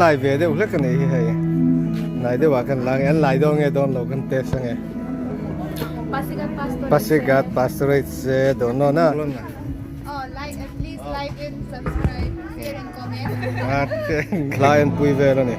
lai ve deuh hlek a nih hi hei. Hnai deuhah kan la nge an lai dawn nge dawn lo kan test ange. Pasighat Pastorate se dawn nawn a. Oh, like and please like and subscribe, share and comment. Thla en pui vel a ni.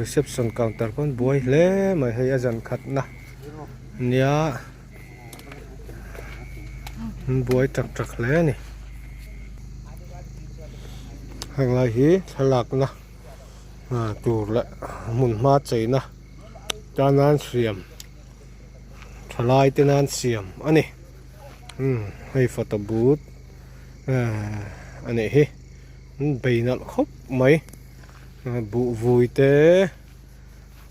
Reception counter pawh an buai hle mai hei a zan khatna nia an buai tak tak hle a ni heng lai hi thlalakna tur leh hmun hma cheina tana an siam thalai te nan siam a ni umm hei photo booth a nih hi an bei nalh khawp mai buh vui te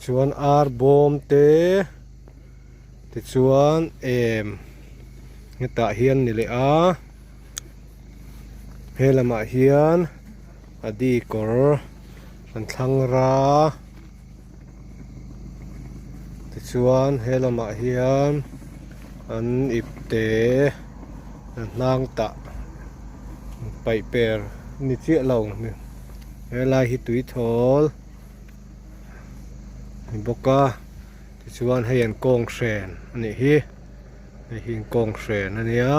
chuan ar bawm te tichuan em hetah hian ni leh a he lamah hian a di kawr an thlang ra tichuan he lamah hian an ipte a hnang tah paih per ni chiah lo helai hi tui thawl ni bawk a tichuan hei an kawng hren a nih hi hei hi an kawng hren a nia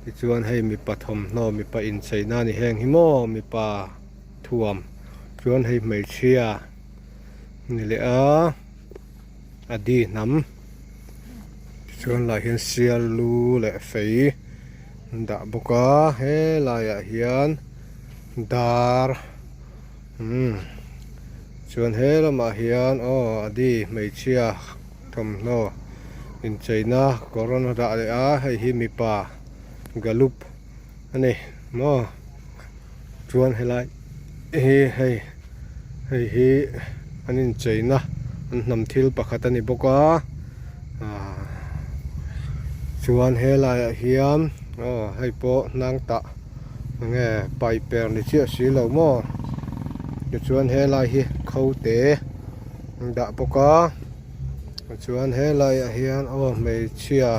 tichuan hei mipa thawmhnaw mipa incheina a ni heng hi maw mipa thuam chuan hei hmeichhia ni leh a a di hnam tichuan lah hian sial lu leh fei an dah bawk a helaiah hian dar umm chuan he lamah hian aw a di hmeichhia thawmhnaw incheina kawr an dah leh a hei hi mipa galup a ni maw. Chuan helai hi hei hei hi an incheina an hnam thil pakhat a ni bawk a ah chuan helaiah hian aw hei pawh hnang tah enge pai per ni chiah si lo maw tichuan helai hi kho te an dah bawk a tichuan helaiah hian aw hmeichhia.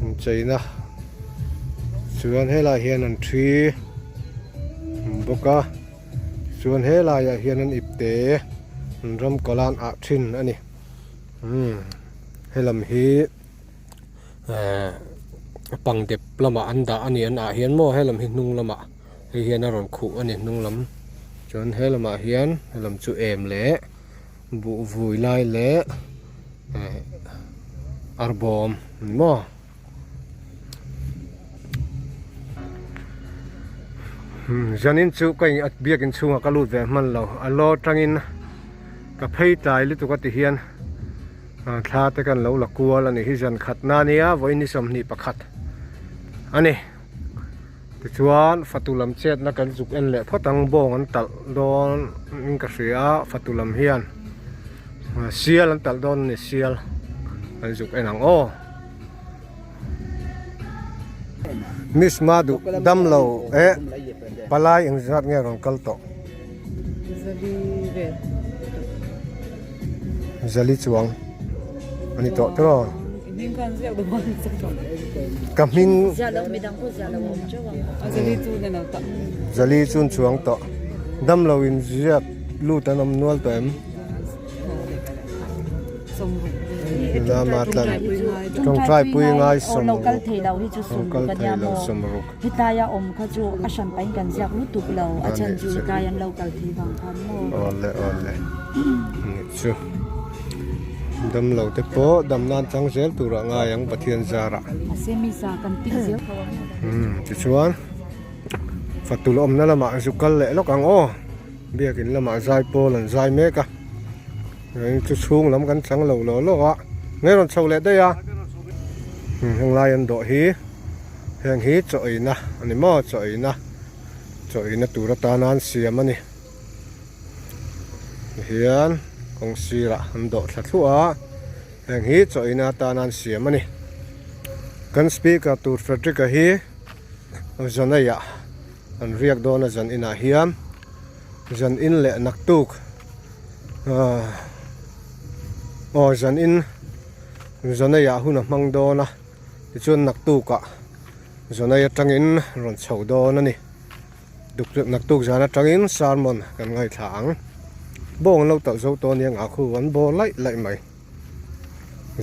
Incheina chuan helaiah hian an thi bawk a chuan helaiah hian an ipte an ram kawlan ah thin a ni umm helam hi ehh pang dep lamah an dah a ni an ah hian maw helam hi hnung lamah hei hian a rawn khuh a ni hnung lam chuan helamah hian helam chu em leh buh vui lai leh eh arbawm ni maw umm zanin chu ka in biakin chhungah ka lut ve hman lo a law tangin ka phei tlai lutuk a ti hian thla te kan lo la kual a ni hi zan khat na nia vawiin ni 21 a ni. Tichuan fatu lam chetna kan zuk en leh phawt ang bawng an talh dawn in ka hria a fatu lam hian sial an talh dawn a ni sial an zuk en ang aw. Miss Madu damlo eh palai engzat nge rawn kal tawh? Zali vel. Zali chuang a ni tawh tawh. Ka hming Zali chu an chuang tawh. Damlo in ziak lut an awm nual tawh em? Lama tlan tawngtai pui ngai sawmruk lo kal thei lo sawmruk. Awle awle nih chu damlo te pawh dam nan chang zel turah ngai ang Pathian zarah tichuan fatul awmna lamah zu kal leh lawk ang aw. Biakin lamah zai pawl an zai mek a, chu chhung lam kan chang lo law law a, nge rawn chho leh daih a, heng lai an dawh hi heng hi chaw eina a ni maw chaw eina chaw eina tur atana an siam a ni tihian kawng sirah an dawh thla thluah a heng hi chaw eina atana an siam a ni kan speaker tur Frederick-a hi Zanaiah. An riak dawn a zan inah hian zan in leh naktuk ahh aw zan in zaneiah hun a hmang dawn a tichuan naktukah zanei atangin rawn chho dawn a ni naktuk zan atangin sermon kan ngaithla ang bawng an lo talh zo tawh ania ngah khu an bawr laih laih mai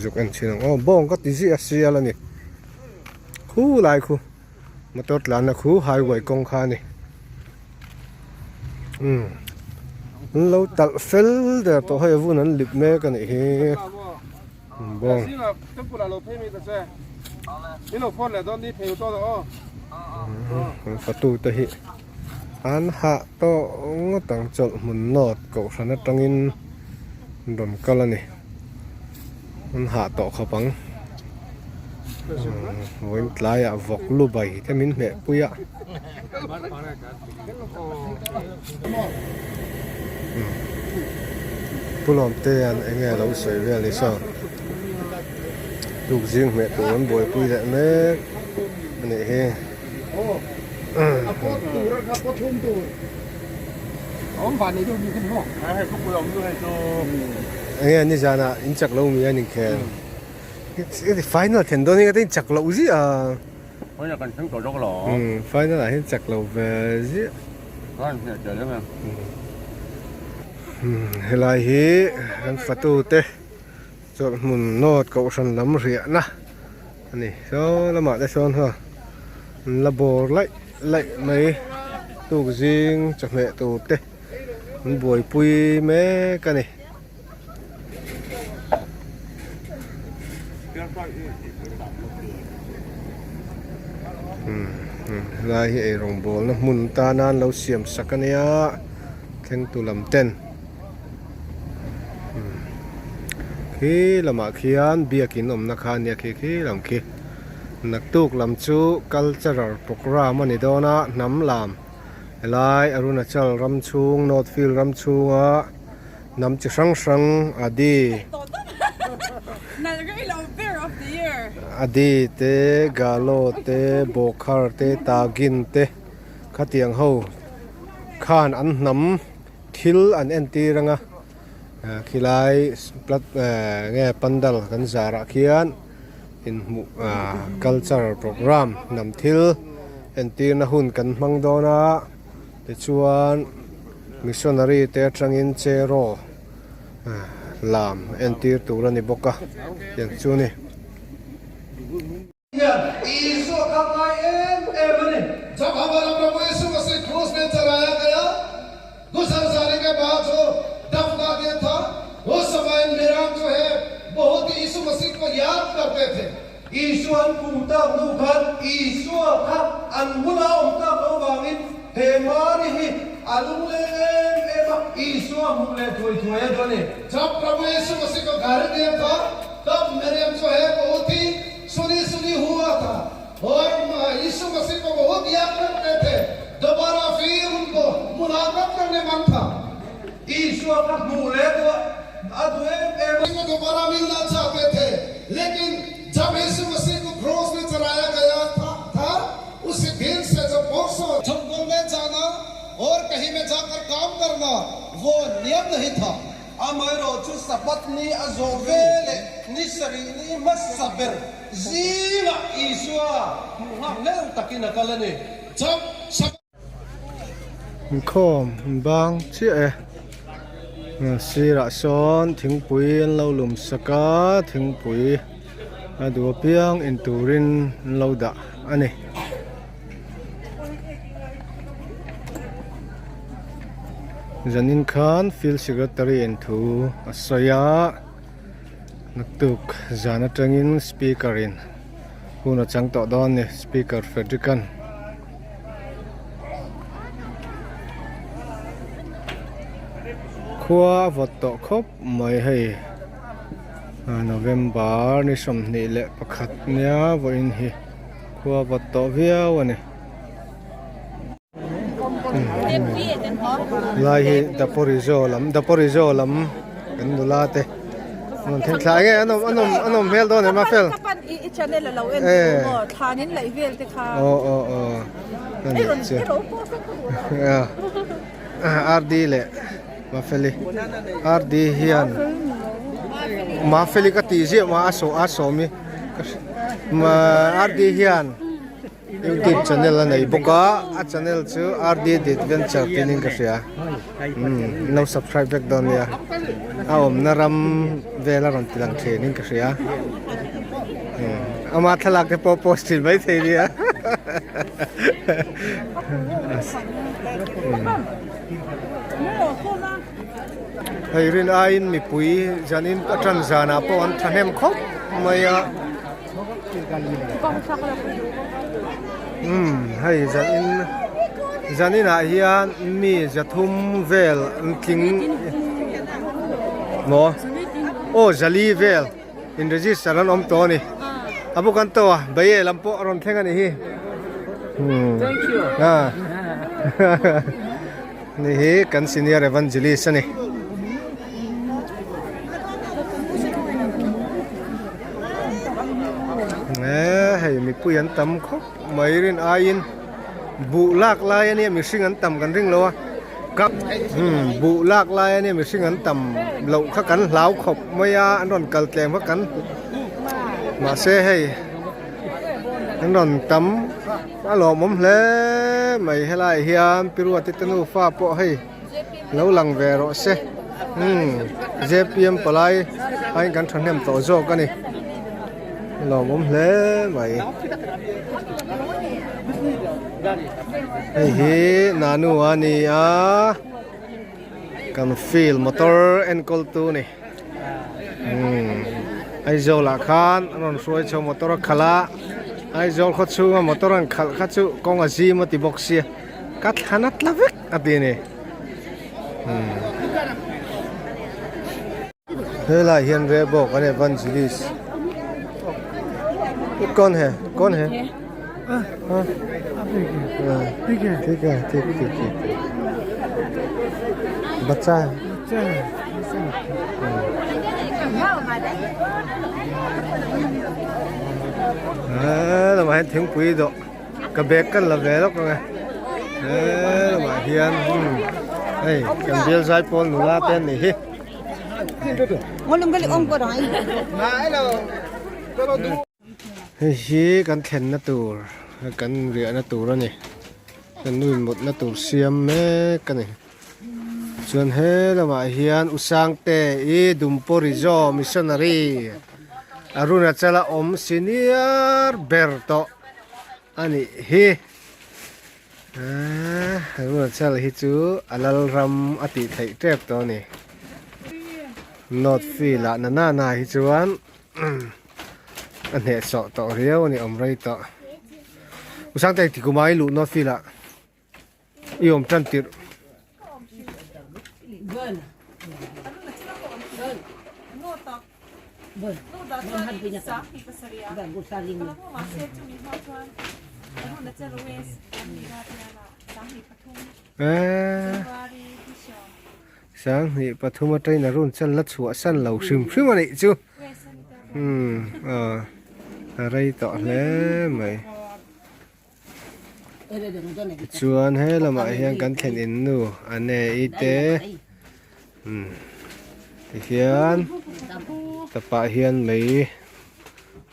zuk en chhin ang aw bawng ka ti ziah a sial a ni khulai khu. Motor tlanna khu highway kawng kha a ni umm an lo talh fel der tawh hei a vun an lip mek a nih hi bawng an fatu te hi an hah tawh ngawt ang chawlh hmun nawt kohhran atangin rawn kal a ni. An hah tawh khawp ang. Vawiin tlaiah vawk lu bai te min hmeh pui a. Pu Lawmtea'n eng nge a lo sawi vel ni saw. Tuk zing hmeh tur an buaipui leh mek a nih hi. Enge nizanah in chak lo mi a ni khel final thlen dawn hi ka tin chak loh ziah a final ah hian chak lo ve ziah helai hi kan fatu te chawlh hmun nawt kohhran lam riahna a ni saw lamah te sawn haw an la bawr laih laih mai tuk zing chawhmeh tur te an buaipui mek a ni. Helai hi eirawng bawlna hmun tana an lo siam sak a nia thlengtu lam ten. Khi lamah khian biakin awmna kha a nia khi khi lam khi naktuk lam chu cultural programme a ni dawn a hnam lam helai Arunachal ram chhung North Field ram chhunga hnam chi hrang hrang Adi Adi te Galo te Bokhar te Tagin te khatiang ho khan an hnam Thil an entir anga khilai plat nge pandal kan zarah khian inhmuh culture programme hnam thil entirna hun kan hmang dawn a tichuan missionary te atangin cheraw lam entir tur a ni bawk a tiang chu a ni. Hian Isua kha ngai em em a ni. Jab hamara Prabhu Yisu Masih krus mein chadaya gaya, gusar jane ke baad jo dafna gaya tha, us samay Miriam jo hai bahut hi Yisu Masih ko yaad karte the. Isua an kum tak hnu khan Isua kha an bula awm tak loh vangin he Mari hi a lungleng em em a, Isua hmuh leh thuai thuai a duh a ni. Jab Prabhu Yisu Masih ko ghar diya tha, tab Miriam jo hai bahut hi Suni suni hua tha aur Yisu Masih ko bahut yaad karte the, dobara fir unko mulaqat karne man tha. Isua kha hmuh leh duh a duh em em a. Ko dobara milna chahte the, lekin jab Yisu Masih ko kroos mein chadaya gaya tha, usi din se jab porso. Jungle mein jana aur kahin mein jakar kaam karna wo niyam nahi tha. Amaherawhchu Sabbath ni a zawh ve leh. Ni sarih ni hmasa ber zingah Isua hmuh nghak hleuh takin a kal a ni. Chauh Sabbath. Inkhawm an bang chiah e. Sirah sawn thingpui an lo lum sak a, thingpui a duh apiang in turin an lo dah a ni. Zanin khan field secretary in thu a sawi a. Naktuk zan atangin speaker in hun a chang tawh dawn a ni speaker Frederick an khua a vawt tawh khawp mai hei November ni 21 nia vawiin hi khua a vawt tawh viau a ni. Lai hi Daporizo lam Daporizo lam kan nula te an thleng thla enge an awm an awm an awm hmel dawn em a fel aw aw aw a nih chu RD leh Mafeli RD hian Mafeli ka tih ziah mah a saw a sawmi RD hian. Youtube channel a nei bawk a, a channel chu RD The Adventure tiin in ka hria umm in lo subscribe vek dawn nia a awmna ram vel a rawn ti lang thin in ka hria umm ama thlalak te pawh post thin maithei nia hei rin aiin mipui zanin a tan zanah pawh an thahnem khawp mai a. Umm hei zanin zanin ah hian mi zathum vel an tling maw aw zali vel in register an awm tawh a ni a buk an to a baye lam pawh a rawn thleng a nih hi umm ni hi kan senior evangelist a ni. Hei mipui an tam khawp mai rin aiin buh lak lai ania mihring an tam kan ring lo a ka umm buh lak lai ania mihring an tam loh kha kan hlau khawp mai a an rawn kal tlem kha kan mahse hei an rawn tam a lawmawm hle mai helaiah hian Piruati te nufa pawh hei. Lo lang ve rawh se. Umm JPM palai aiin kan thahnem tawh zawk a ni. Lawmawm hle mai. Hei hi Nanu a ni a, kan field motor enkawl tu a ni. Umm Aizawl ah khan an rawn hruai chho motor a khalh a, Aizawl khaw chhunga motor an khalh kha chu kawng a zim a ti bawk sia. Ka thlan a tla vek a ti a ni. Helai hian Rebawk an evangelist kawn he kawn he thik hai thik thik thik bacha hai lamah hian thingpui dawh. Ka bag kan la ve lawk ang e he lamah hian hei kan bial zai pawl nula te an nih hi. Hei hi kan thlenna tur kan riahna tur a ni kan nu in mutna tur siam mek a ni chuan he lamah hian Usangte i Dumporizo missionary Arunachala awm senior ber tawh. A nih hi aaa Arunachal hi chu a lal ram a tih theih tep tawh a ni North field ah na na na hi chuan a hnehsawh tawh riau a ni awm rei tawh U Sangte ti kumai luh North field ah i awm tan tirh. Sanghnih pathum atangin a run chan la chhuah san lo hrim hrim a nih chu. Umm a rei tawh hle mai. Tichuan he lamah hian kan thlen in nu a ne i te umm tihian. Tapah hian mei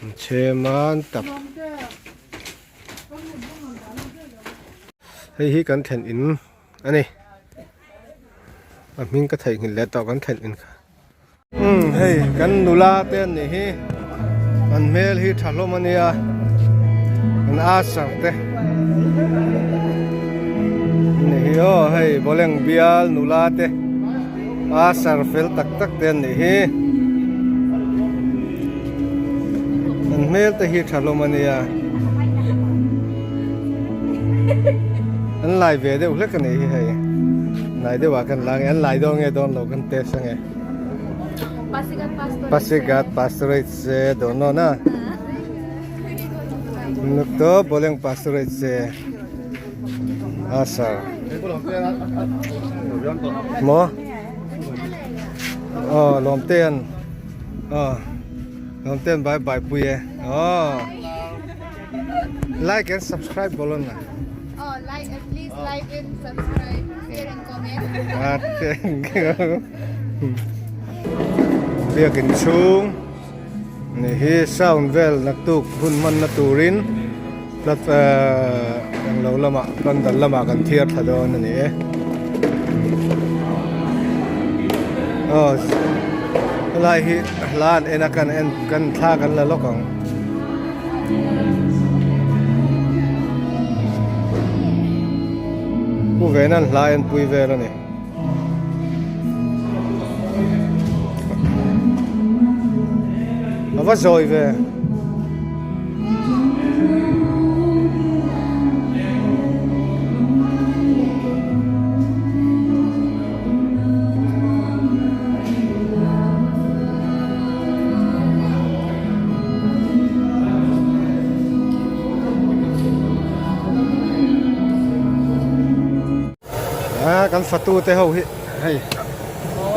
an chhem a an tap. Hei hi kan thlen in a ni. A hming ka theihnghilh leh tawh kan thlen in kha. Umm hei kan nula te an nih hi an hmel hi tha hlawm a nia an asar te nih hi aw hei bawleng bial nula te asar fel tak tak te an nih hi an hmel te hi tha hlawm a nia an lai ve deuh hlek a nih hi hei hnai deuh ah khan la nge an lai dawn nge dawn lo kan test ange. Pasighat Pastorate se dono na Nukto Boleng Pastorate se Asar Mo Oh Lomten Oh Lomten bye bye pui e Oh Like and subscribe bolon na. Oh, like and please like and subscribe, share and comment. Ah, thank you. Biakin chhung ni hi sound vel naktuk hun hmanna turin plat eh englo lamah pandal lamah kan thiar thla dawn a ni e. Aw helai hi hla an en a kan en kan thla kan la lawk ang. Pu Venan hla en pui vel a ni. A va zawi ve. A kan fatu te ho hi hei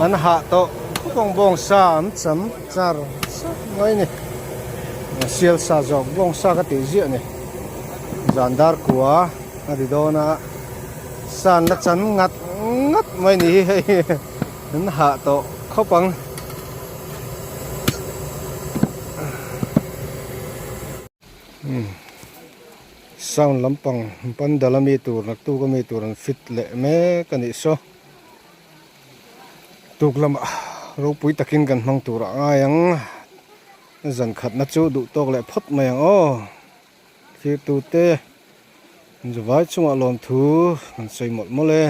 an hah tawh khawp ang bawng sa an cham char char mai a ni sial sa zawk bawng sa ka tih ziah a ni zan dar kua a ti dawn a sa an la chan ngat ngat mai a ni hi hei an hah tawh khawp ang. Sound lampang pandal ami tur naktuk ami tur an fit leh mek a nih saw tuk lamah ropui takin kan hmang tur a ngai ang zan khatna chu duh tawk leh phawt mai ang aw thirtute vai chungah lawmthu an sawi mawlh mawlh e.